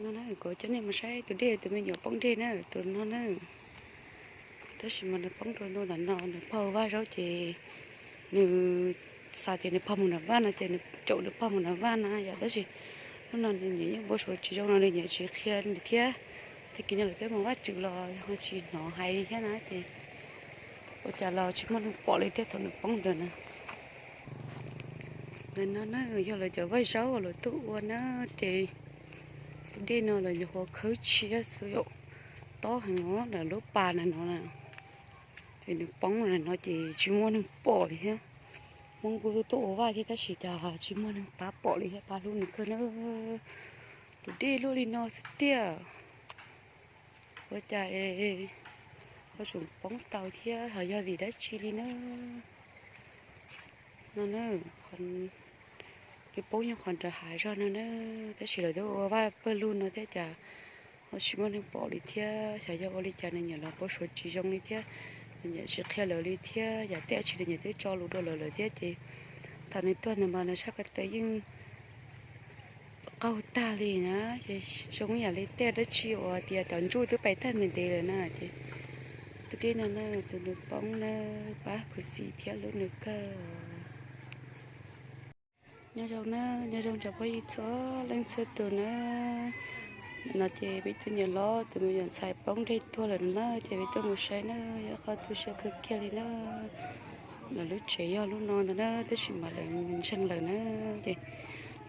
No na, kuv coj nej mus saib tus dej, tus me nyuam poob dej na, tus no na. Tab sis mas nws poob rau ntawm no, nws pog vaj zaub ces nws xav tias nws pog mus nram vaj no ces nws caum nws pog mus nram vaj na yom. Tab sis hnub no nws niam yeej npau suav tsis zoo no, nws niam tsis qhia nws thiab. Tag kis no lawv twb mus Vaj Tswv los ho tsis hnov hais li thiab na ces ua cas los tsis muaj neeg pom li thiab thaum nws poob ntawd na. Ntawm no na yog lawv cov vaj zaub uas lawv tuaj ua na, ces tus dej no lawv nyuam qhuav khawb tshiab xwb yom, tob heev os, lawv lub pas na no na. Ces nws poob na no ces tsis muaj neeg pom li thiab. Hmoob kuj tuaj ua vaj thiab tab sis cas tsis muaj neeg pab pom li thiab, pab hlub nws kawg na. Tus dej luaj li no xwb tiag, ua cas ho tseem poob tau thiab, ho yog vim dab tsi li na. No na, nws poob nyob qhov nram hav zog no na, tab sis lawv twb ua vaj pawg lug no thiab cas ho tsis muaj neeg pom li thiab. Xyov yog ua li cas nws niam los npau suav tsis zoo li thiab, nws niam tsis qhia lawv li thiab, yam tej tsis nws niam twb tso lus dua lawv lawm thiab ces thaum nws tuag ntawd mas nws sab ko taw yeej qaug tag li na. Ces zoo ib yam li tej dab tsi uas tias cov ntsuj twb pais tag ntev ntev lawm na ces tus dej no na, tus nws poob na, pab khuv xim thiab hlub nws kawg. Nyob zoo na, nyob zoo cov phooj ywg txhua leej txhua tus na. No ces peb tus niam hlob tus me nyuam ntxhais poob dej tuag lawm na ces peb tuaj mus saib na, yog qhov tu siab kawg kiag li na. Lawv lub tsev yog lub no ntag na, tab sis mas lawv ntseeg lawm na. Ces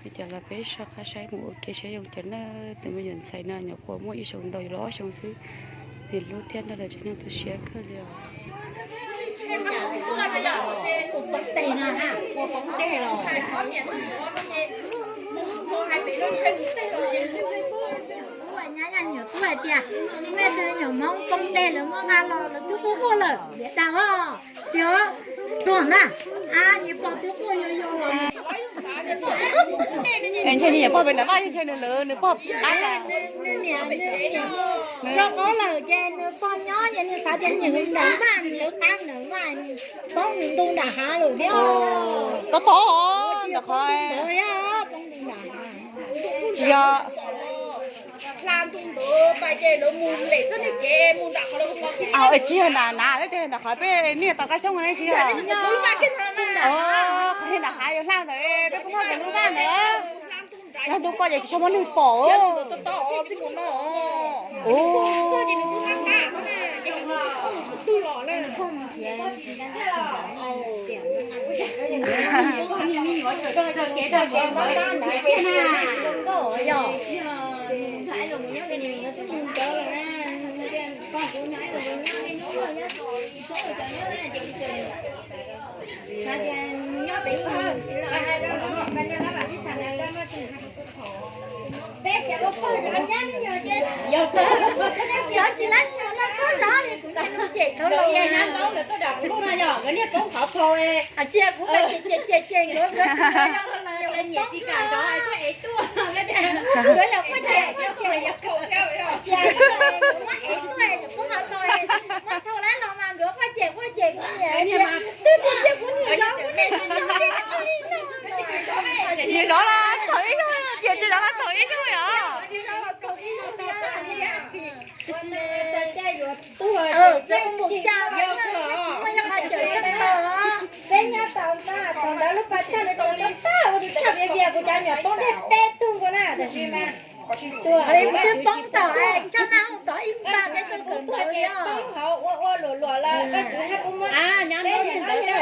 li cas los peb soj qab saib mus ua ke saib zoo cas na. Tus me nyuam ntxhais no nyuam qhuav muaj ib xyoos ntau los ob xyoos xwb, nws hlub thiab nrog lawv tsev neeg tu siab kawg li os. Nyab yaj nyuam tub hais tias, nej tus nyuam Hmoob poob dej lawv muab nqa los lawv twb quaj quaj lawm, tias os, tias tuag na, a, nyias pom twb quaj yo yo los. Ntshe nws pog pem nram vaj, ntshe nws lawv nws pog qab na. Rau qauv lawm ces nws pog nyob ces nws xav tias nyiam nws nram vaj, nws lawv qab nram vaj, poob nws ntu nram hav lawm thiab. Tob tob ntawm qhov tsis yog. Tsis yog nram nav, tsis yog nram qhov peb niaj tau kab xyoob ne, tsis yog. Qhov nram hav yuav hla ntawd peb pub thoj cov lub vaj ntawd. Yog ntu ko ces tsis tshua muaj neeg pom. Peb cov ua pog zov nyab me nyuam ces yog tsis lab nyuam no txhob zov li kuv cem tau los nyab ntaub lawv tuaj dam kuv lub no yog nkawd niag poob qhov phau. Tsis yog kuv cem cem cem nkawd, nkawd nyiam tsis kam zov es tuaj ev tuaj. Nkawd yog poj cem poj cem, muab ev tuaj poob qhov tau, muab thau lab los mas nkawd poj cem poj cem kuv niam, twb tias kuv niam zov kuv niam tsis zov li no. Nws zov los txhaum ib zaug, tias tsis zov los txhaum ib zaug yom. Peb nyob tau ntag, thaum ntawd lub pas tsag ntawd tau tag ua tus tsag viav vias, kuv cov me nyuam poob dej peb tug nkaus na, tab sis mas kuv twb poob tau, tsag nag hauv tod ib npag peb tug kawm ntawd li os. Peb nim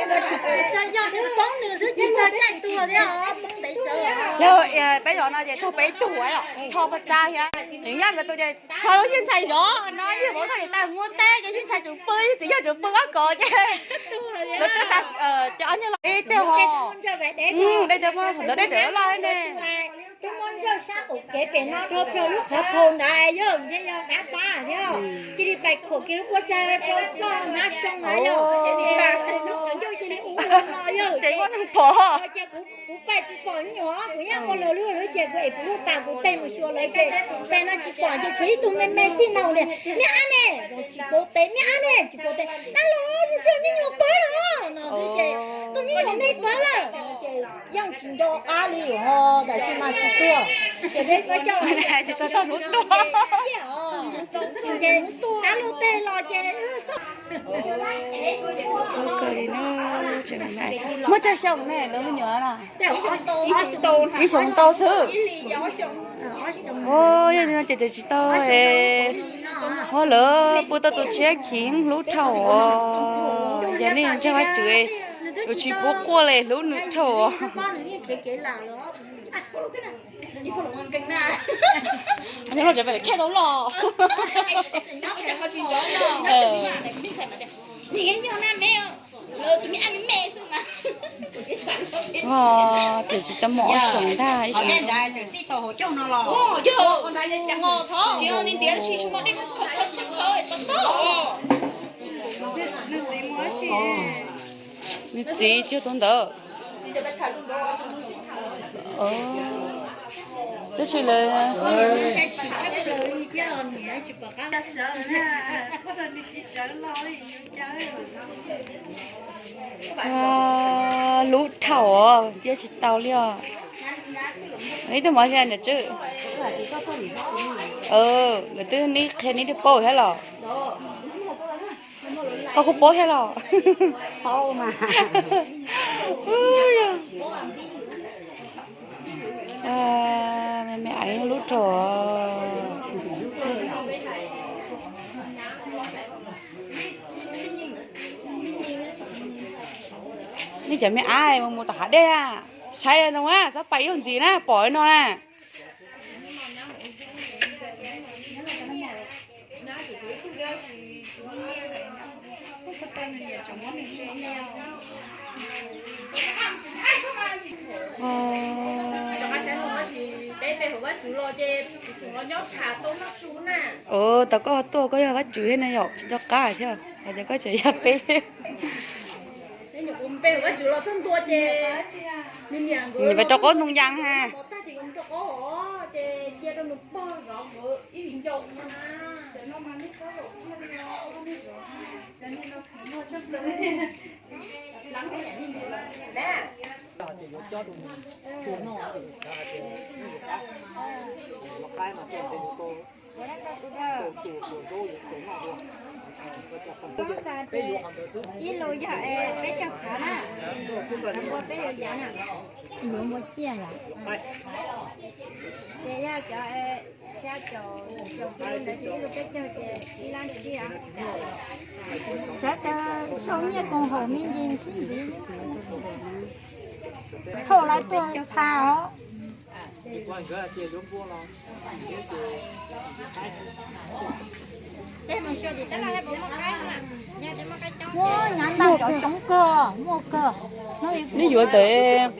no ntawd tsis txog yog nws poob nws xwb, tsis txog caij tuag thiab os, poob ntev tsawv. Yog peb zov no ces tuag peb tug, tho pas tsag thiab. Nws yog nkawd tus ces txog lub yij ntxhais zov no, yij vauv txog ces tau muab teb ces yij ntxhais tseem pw, yij txiv yog tseem pw ob kov ces lawv twb tas, ces ob niag los ib teg ho. Dej teb muab ntawd dej tseem loj ne. Twb muab nrauj sab qaum kev pem no dhau plaws lub qhov thau ntawd yog ntshe yog dab pab thiab. Cia li pais khuam kiag lub pob tsag rau txoj hmab soo ntawd yog, lub qhov ncauj cia li ua no yog. Ces muaj neeg pom. Ces kuv pais tsis pom me nyuam, kuv yeej ua lawv lub lub ces kuv es kuv lub tas kuv tes mus xyuas lawv ces pais no tsis pom ces tshuav ib tug me me txij no tias, niag ab ne, tsis paub teb, niag ab ne tsis paub teb, dab los, tus me nyuam pawv los no xwb ces tus me nyuam me pawv lawm. Yeej tsis nco qab li ho, tab sis mas tsis tuag. Ces peb tsis tau tau hlub tuag. Dab lub teg los ces muaj tsawg xyoo ne tus me nyuam na? Ib xyoo ntau xwb. Yog li no ces tsis tau. Ho lawv pub tau tus tshiab khiv hlub dhau os. Yog nej ntseeg Vajtswv, tus tsis pub quaj li hlub nws dhau os. Nyob no tseem pem khe tau los. Tiam tsis tau muaj ob xyoos ntag, ib xyoos. Nws txiv tsis tau ntawd. Tab sis lawv hlub dhau os, cia tsis tau li os. Ib tug mov xya niam tswb. Nkawd twb neb qhia neb twb paub thiab los? Koj kuj paub thiab los? Me me aiv hlub dhau. Nej cov me aiv mus tom hav dej, saib zoo, xob pais ib zaug ntxiv na, pom no na. Tau koj tuaj koj yog Vajtswv thiab na yom, tsis nco qab thiab, hais tias koj tseem yog peb. Nws pais rau qaub ntoo yas ha. Ib lus yog peb caug phav na, peb yuav muaj ciaj yom. Ces yog cov xya caum, caum peb ntawd ces ib lub peb caug ces ib lab tsiaj. Sawv daws sau nyiaj koom haum me ntsis sib ntxiv. Thauj lawv tuaj tha os. Muaj nyav ntau cov coob kawg, muaj kawg. Neb yuav ntawd,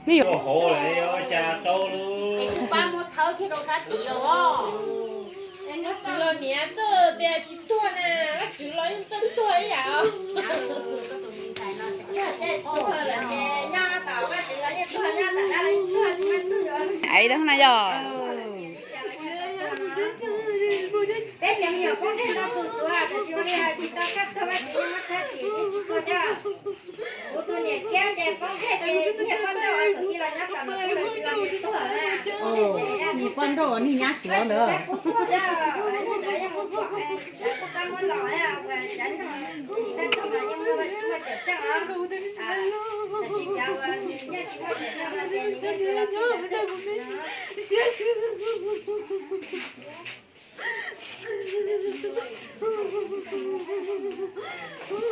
neb yuav. Ua cas tau lub pab muab thawb thiab rau sab tid los. Vajtswv los niam txawj tias tsis tuag na, Vajtswv los yeej txawj tuag ib yam. Aiv dab na yog. Nws poj nrauj nws nyab cuav ntawd.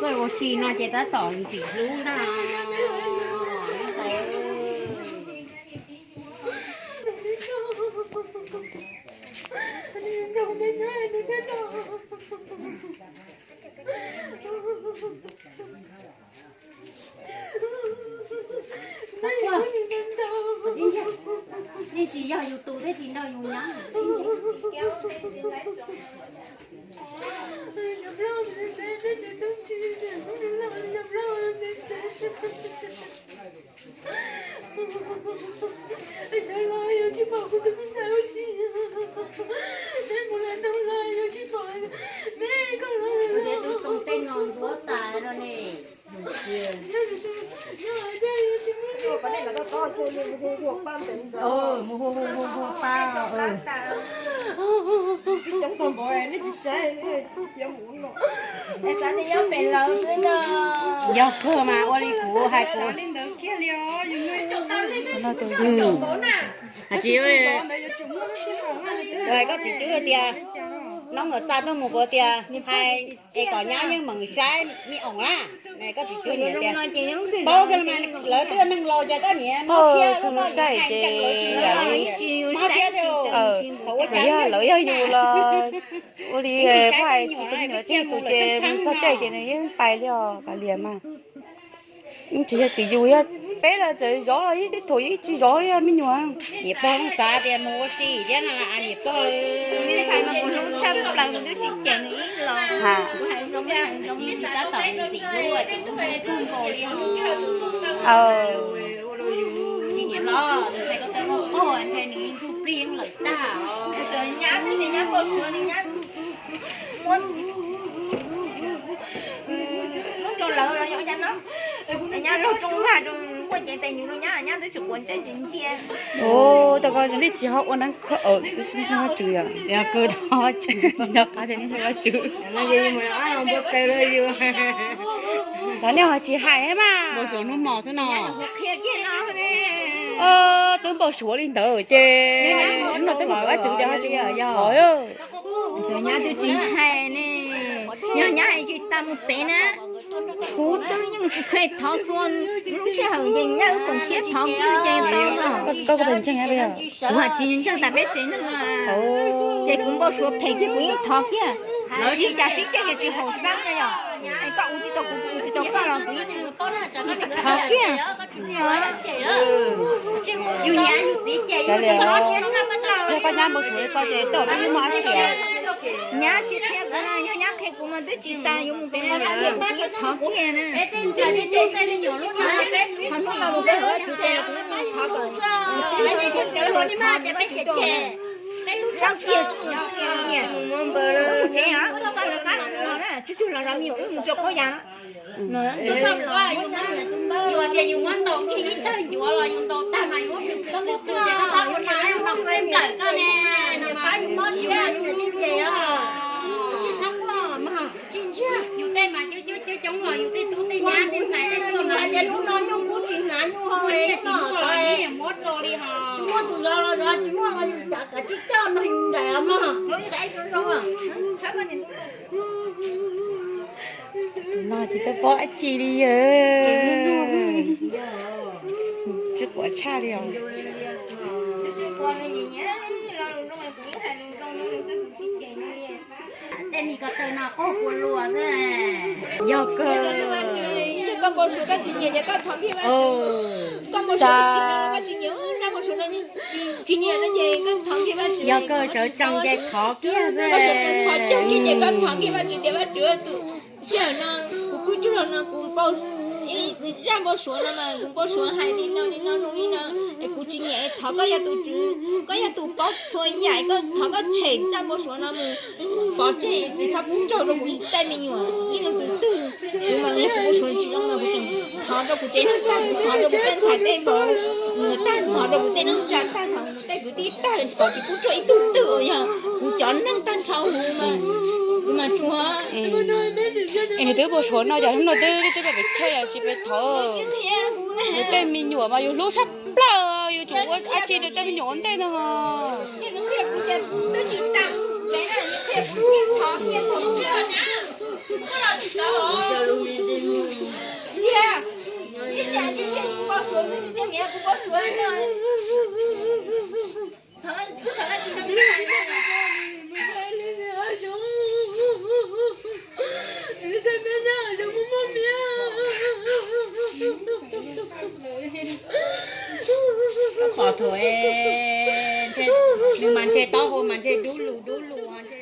Koj ua si no ces tab tom ntxim hlub ntag. Nej tsis yog yus tus thiaj tsis nrog yus nyob. Sawv los yus tsis pom kuv tus me ntxhais ua si, neb mus lawm ntau los yus tsis pom, neb koj los lawm los. Tej no ntuav tas no ne. Yog tus, yog yus tsis muab nws Coob tag npaum nej tsis saib. Yog kawg mas ua li kuv hais kuv. Hais tsis, hais koj txiv Cub tias, noob Nkauj Xa tuaj mus kuv tias hais es kom nyab yeej meem saib me oom na. Koj txiv Cub niam tias, paub kawg mas lawv twb neeg laus ces koj niam mob siab, koj niam hais ntseeg lawv tsis mob siab thiab. Thaum ua cas yog lawv yog yus los ua li, hais tsis tus me nyuam tseg tus ces mus txog caij ces nws yeej pais li os, kav liam mas. Tsis yog tim yus, yog peb los txawm zov los ib teb thaum ib tsis zov li me nyuam. Niam pog xav tias mus ua si thiab no, niam pog tshaj plaws twb tsis cem nws ib los. Tab tom ntxim hlub ces tus ntxim hlub kawg nkaus li. Tsis niam hlob, tus ntxhais ko taw qaug qaug ntshe nws ntsuj plig yeej lawm tag. Nyab twb tias nyab npau suav li nyab muab lub rau lawv los yog cas no. Nyab laug rooj vag rau nquaj cev tes nyuv rau nyab, nyab twb tsis quav ntsej tsis ntsia. Tau ko nej tsis ho ua neeb khawb, twb tsis ho tswv yom. Tsis nco qab tias nej tsis ho tswv. Thaum nej ho tsis hais mas. Npau suav hnub no xwb no. Twb npau suav li ntawd ces hnub no twb mus ua tswv ces ho tsis thov. Nyab twb tsis hais ne, yog nyab hais tsis tas mus pem na. Kuv twb yeej tsis kheev thov txhua lub sij hawm ces nyab wb koom siab thov kiag ces tau no. Kuv hais tsis ntseeg tas peb tsev neeg, ces kuv npau suav phem kiag kuv yeej thov kiag. Sib cav sib ceg yog tsis haum xeeb no yom. Es koj ua tsis tau kuv, kuv ua tsis tau koj los kuv yeej thov kiag. Yus niam yus txiv ces yus yog koj nyab npau suav li koj ces tau peb yeej muaj dab tsi. Nyab tsis qhia kuv, yog nyab qhia kuv mas twb tsis tas yuav mus pem no, nyab qhia kuv kuv yeej thov kiag na. Peb tej ntxhais tej me nyuam lub no peb, ho hnub no mus peb hauv tswv tes los kuv yeej thov kom xib hwb thiab cov hluas thov rau peb tsev, sab kiag xwb mus nyiam mus tsev os, koj lawv qab los no na, tsuj tsuag los zov me nyuam wb mus rau qaub yas no. Yus tias yus muab ntaus kiag ib tawg ncuav los yus ntaus tag mas yus muab plhws plhws plhws ces koj txhob ua na, no nplawm koj ne, niam pab yus mob siab yus niam tij ces os. Tsis txhob quaj mas, tsis ntsiag, yus tej mas coob coob coob coob los yus tej tub tej nyab tej ntxhais tej tuaj mas ces lub no nyuj kub tsis hnav nyuj ho, tsis muaj los yus muab rau li ho. Muaj tus zov los zov, tsis muaj los yus cav kav tsij coj no yus nraim os mog. Saib zoo zoo. No ces twb paub dab tsi li yawg. Tsis quav tshaj li os. Tej me ko taw no qaug kua lua xwb. Yog kawg. Koj npau suav koj tsis nyiam ces koj thov kiag Vajtswv. Koj npau suav koj tsis nyiam, koj tsis nyiam zaj npau suav no, tsis nyiam no ces koj thov kiag Vajtswv. Yog kawg, sawv tsees ces thov kiag xwb. Koj sawv tsees txhos caug kiag ces koj thov kiag Vajtswv tias Vajtswv, tus sij hawm no kuv pw tsuj los no kuv npau zaj npau suav no mas kuv npau suav hais li no li no zoo li no, es kuv tsis nyiam, thov koj yog tus tswv, koj yog tus paub txhua yam, koj thov koj tshem zaj npau suav no mus pov tseg, tsis txhob pub raug rau kuv tej me nyuam ib leeg tus twg. Kuv mas yog kuv npau suav tsis zoo no kuv tseem thov rau kuv tsev neeg tag, kuv thov rau kuv tej ntxhais tej vauv tag, thov rau kuv tej neej tsa tag, thov kuv tej kwv tij tag, kom tsis pub raug ib tug twg uas yog kuv cov neeg tag nrho huv mas, kuv mas tsuas. Es nws twb npau suav no ces hnub no twb twb pem pem chaw yog tsis pem thov. Yus tej me nyuam mas yus hlub sab plaws, yus tsum ua dab tsi rau tej me nyuam ua ntej no. Pom thaum nws mas ntshe taub hau mas ntshe dub lug dub lug ntshe.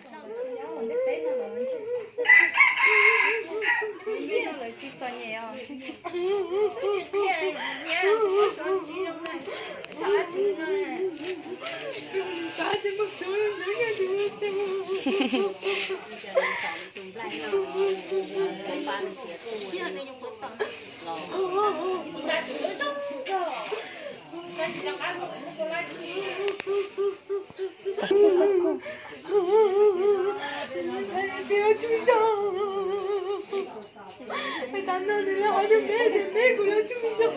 Tsis yuav tsum zoo. Tav no nws los ua rau peb tias peb kuj yuav tsum zoo.